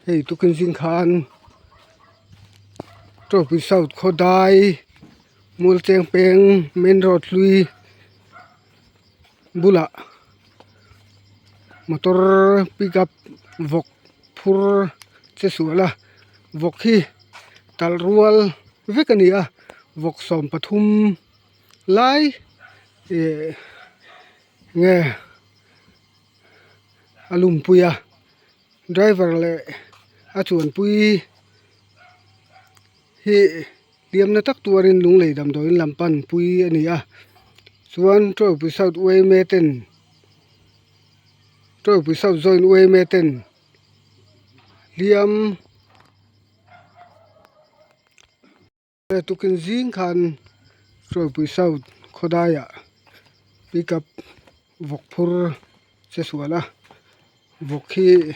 Hei tukin zing khan Tawpui South khawdai Mualcheng peng main road hlui bulah motor pickup vawk phur che sual a vawk hi talh rual vek a ni a vawk 13 lai ih nge a lumpui a driver leh a chuanpui hi hliamna tak tuarin lunglei damdawiin lam pan pui a ni a chuan tawipui south yma ten tawipui south joint yma ten hliam. Tukin zing khan Tawipui South khawdaiah pickup vawk phur che sual a vawk hi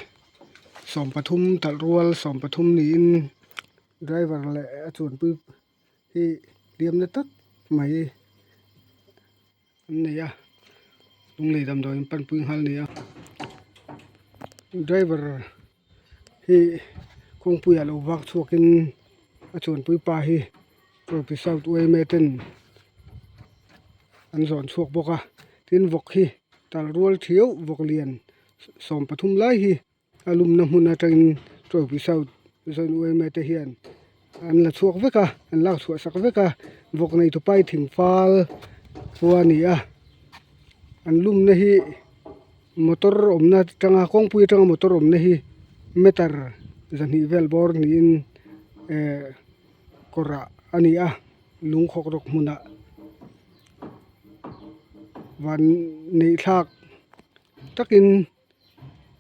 13 talh rual 13 niin driver leh a chuanpui hi hliamna tak mai an nei a lunglei damdawiin panpui nghal a ni a driver hi kawngpuiah lo vak chhuakin a chuanpui pa hi Tawipui South yma ten an zawn chhuak bawk a tin vawk hi tal rual thiau vawk lian 13 lai hi. A lumna hmun atangin Tawipui South Joint yma te hian an la chhuak vek a an lak chhuah sak vek a vawk nei tupai thing fal khua a ni a an lumna hi motor awmna atanga kawngpui atanga motor awmna hi meter 200 vel bawr niin eh kawrah a ni a lung khawk rawk hmunah van neih thlak takin.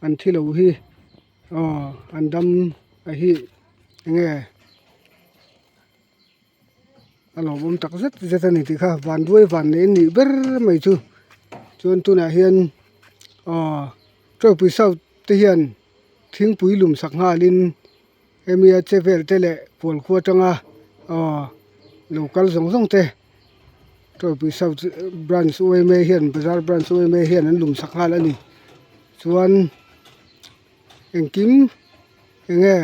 An thi lo hi aw an dam a hi enge a lawmawm tak zet zet a ni tih kha vanduai van nei anih ber mai chu chuan tunah hian aw Tawipui South te hian thingpui lum sak nghalin hemi a che vel te leh Pualkhua atanga aw lo kal zawng zawng te. Tawipui South Branch yma hian Bazar Branch yma hian an lum sak nghal a ni chuan engkim eng nge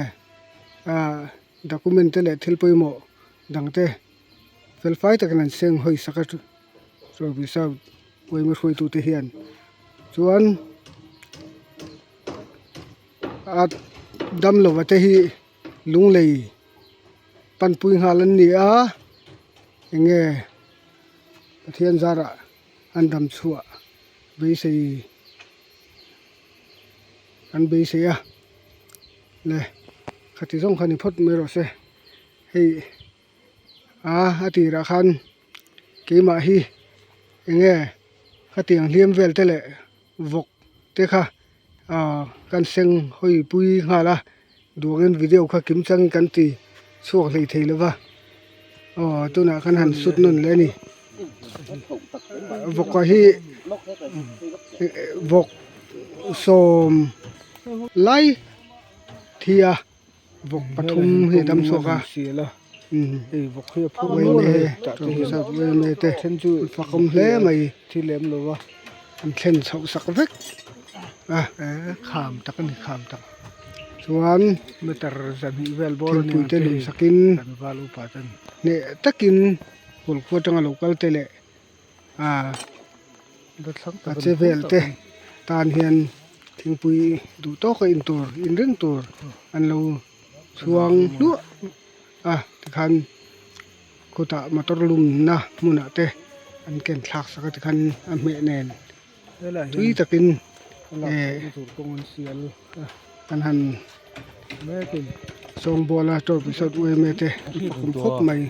ah document te leh thil pawimawh dang te fel fai takin an seng hawi sak a Tawipui South yma hruaitu te hian chuan a damlova te hi lunglei panpui nghal an ni a enge Pathian zarah an dam chhuah beisei an beisei a le khati zawng kha ni phawt mai rawh se hei a a tirah khan keimah hi enge khatiang hliam vel te leh vawk te kha ah kan seng hawi pui nghal a duangin video kha kim changin kan ti chhuak hlei thei lo va aw tunah khan han sut nawn leh a ni vawk ah hi vawk sawm lai thi a vawk pathum hi a dam chhuak a fakawm hle mai an thlen chhoh sak vek a kham tak a ni kham tak chuan meter 200 vel bawr a ni thingpui te lum sakin hneh takin kawlkhua atanga lo kal te leh ah a che vel te tan hian thingpui duh tawk a in tur in reng tur an lo chhuang hluah a tikhan khutah motor lumna hmunah te an ken thlak sak a tikhan a hmeh nen tui takin eh an han sawngbawl a tawpui sawt yma te an fakawm khawp mai.